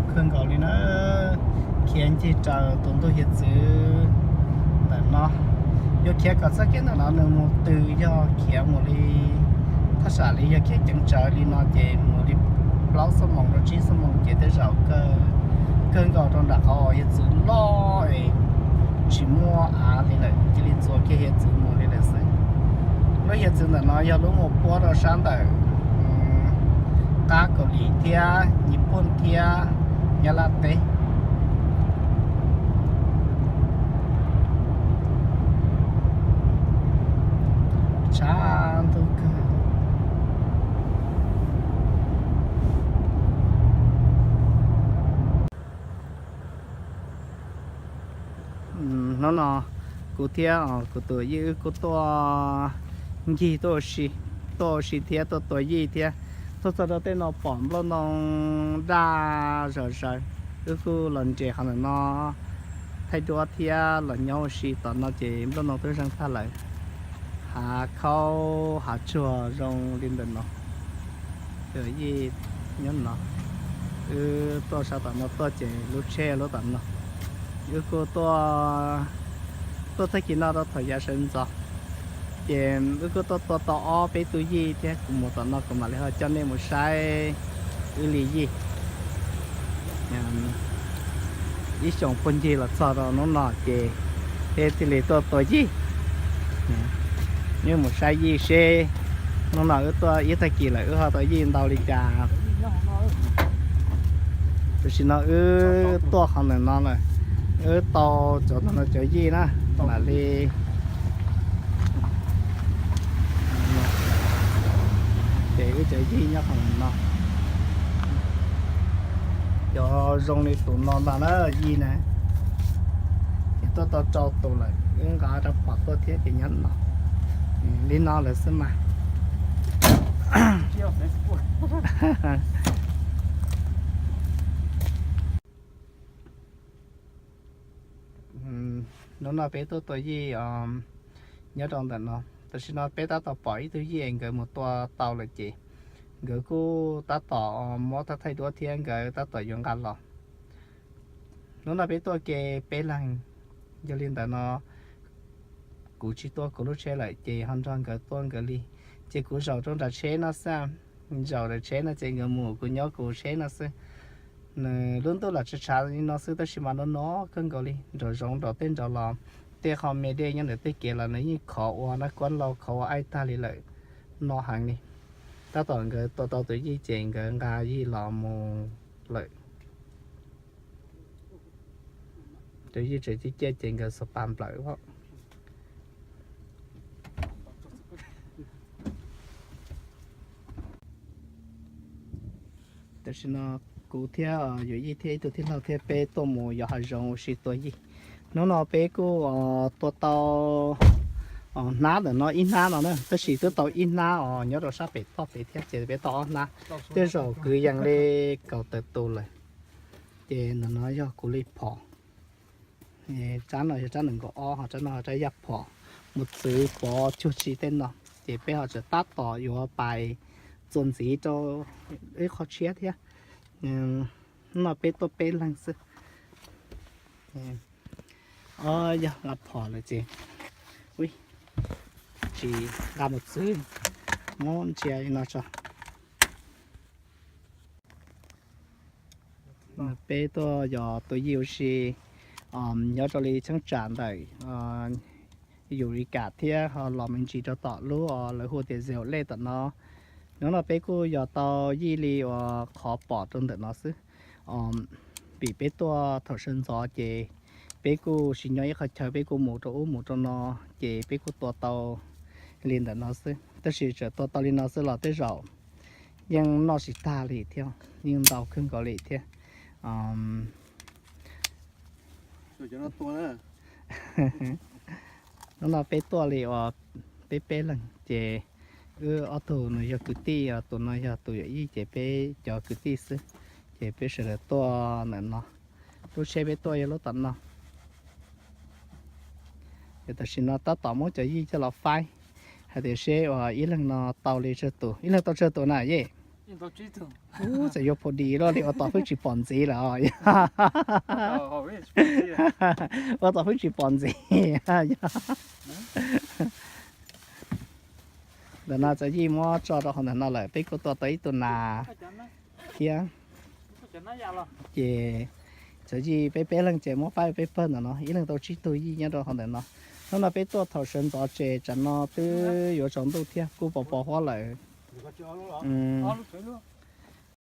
Kawg nkaus li na, khiav ncig raws tus ntug hiav txwv ntawm no. Yuav khiav kom txoj kev ntawm no nws mus twg yog khiav mus li, thaj tsam li yog khiav ceev tsawv li no ces mus li plaub xuab moos rau tsib xuab moos ces tej zaum kawg nkaus rau nram qhov hiav txwv loj es tsis muaj av li lawm, cia li txuas kiag hiav txwv mus li lawm xwb. Lub hiav txwv ntawm no yog lub mus puab rau sab ntawm qab Kaus Lim thiab Nyij Pooj thiab Nyab Laj teb. Tshav ntuj kawg. Hnub no kuv thiab kuv tus yij wb kuj tuaj ncig tuaj ua si, tuaj ua si thiab tuaj tua yij thiab. Tuaj txog rau tej no pom nplooj ntoo daj zom zaws, wb kuj los nres qhov ntawm no thaij duab thiab los nyob ua si tom no ces nplooj ntoo twb zeeg tag lawm. Hav khaub hav tsuag zoo li ntawm no. Yij nyob no, wb tuaj sab tom no tuaj ces lub tsheb lub tom no. Wb kuj tuaj, tuaj tag kis no rau thaum yav sawv ntxov, ces wb kuj tuaj tua tau ob peb tug yij thiab. Kuv mus tom no kuv mam li ho coj nej mus saib wb li yij. Ib xyoos puag ncig los txog rau hnub no ces peb thiaj li tuaj tua yij. Wb mus saib yij seb hnub no wb tuaj ib tag kis lawm wb ho tau yij ntau li cas. Tam sim no wb tuaj qhov ntawm no lawm, wb tau cov no cov yij na, mam li ces wb cov yij nyob qhov no, cov zoo li tus no ntag na yij na. Ces tuaj tau rau tus lawm, wb nqa rab phom tuaj thiab ces nyob no, li no lawm xwb mas. Hnub no peb tuaj tua yij nyob rau ntawm no, tam sim no peb tab tom pom ib tug yij nkawd mus tua tau lawm ces nkawd kuj tab tom muab thaij duab thiab nkawd tab tom yuav nqa los. Hnub no peb tuaj ke peb leeg, yog li ntawd no kuv tsis tuaj kuv lub tsheb lawm ces ho nrog nkawd tuaj nkawd li. Ces kuv zaum rau nram tsheb no xwb, zaum nram tsheb no ces nkawd mus kuv nyob kuv tsheb no xwb. Nws lub ntuj los tshav tshav li no xwb tab sis mas no no kawg nkaus li, nraum zoov nraum tej nraud los tej qho me dej nyob ntawm tej kev los nws yeej khov ua nab kuab lau khov ua aib tag li lawm, no heev li. Tab tom nkawd tua tau tus yij ces nkawd nqa yij los mus lawm. Tus yij tseem ciaj ciaj ces nkawd xuas pas nplawm. Tam sim no kuv thiab yawm yij thiab ib tug tij laug thiab peb tuaj mus yos hav zoov ua si tua yij. Hnub no peb kuj tua tau hnab ntawm no ib hnab no na, tab sis twb tau ib hnab os nyob rau sab pem toj pem thiab ces peb tau ob hnab. Tej zaum kwv yees li kaum tawm tus lawm. Ces ntawm no yog kuv li phom. Tsab no yog tsab nees nkaum ob, ho tsab no ho tsab yaj phom, mus txwv pov cuag tsi tej no. Ces peb ho tseem tab tom yuav pais txuas ntxiv rau ib qho tshiab thiab. No peb tuaj peb leeg xwb. Yog nqa phom lawm ces tsis nqa mus txwv, muab ntsia li no tso. Peb tuaj yos tua yij ua si nyob rau li cheeb tsam ntawm Eureka thiab ho los me ntsis rau tom lub lawv hu tias Zeo Lej tom no. Hnub no peb kuj yos tau yij li uas qhov pom rau ntawm no xwb. Vim peb tuaj thaum sawv ntxov ces peb kuj tsis nyob ib qhov chaw, peb kuj mus rau ub mus rau no, ces peb kuj tua tau li ntawm no xwb. Tab sis txawm tua tau li no xwb los tej zaum yeej noj tsis tag li thiab, yeej ntau kawg nkaus li thiab. Hnub no peb tuaj li uas peb peb leeg ces wb ob tug no yog kwv tij, tus no yog tus yawm yij ces peb cov kwv tij xwb. Ces peb sawv daws tuaj ntawm no, lub tsheb peb tuaj yog lub tom no. Ces tam sim no tab tom muab cov yij coj los faib hais tias seb uas ib leeg no tau li tsawg tus, ib leeg tau tsawg tus na yej? Ub, txawm yuav phu di loj li ua tom hwj tsis pom ntxiv lawm os. Ua tom hwj tsis pom ntxiv. Ntawm no Txawv Yij muab tso rau hauv ntawm no lawm, peb kuj tua tau ib tug nas thiab. Ces Txawv Yij peb peb leeg ces muab faib peb pawg ntawm no, ib leeg tau tsib tug yij nyob rau hauv ntawm no. Hnub no peb tuaj thaum sawv ntxov ces tsam no twb yuav tsaus ntuj thiab kuj pos pos huab lawm.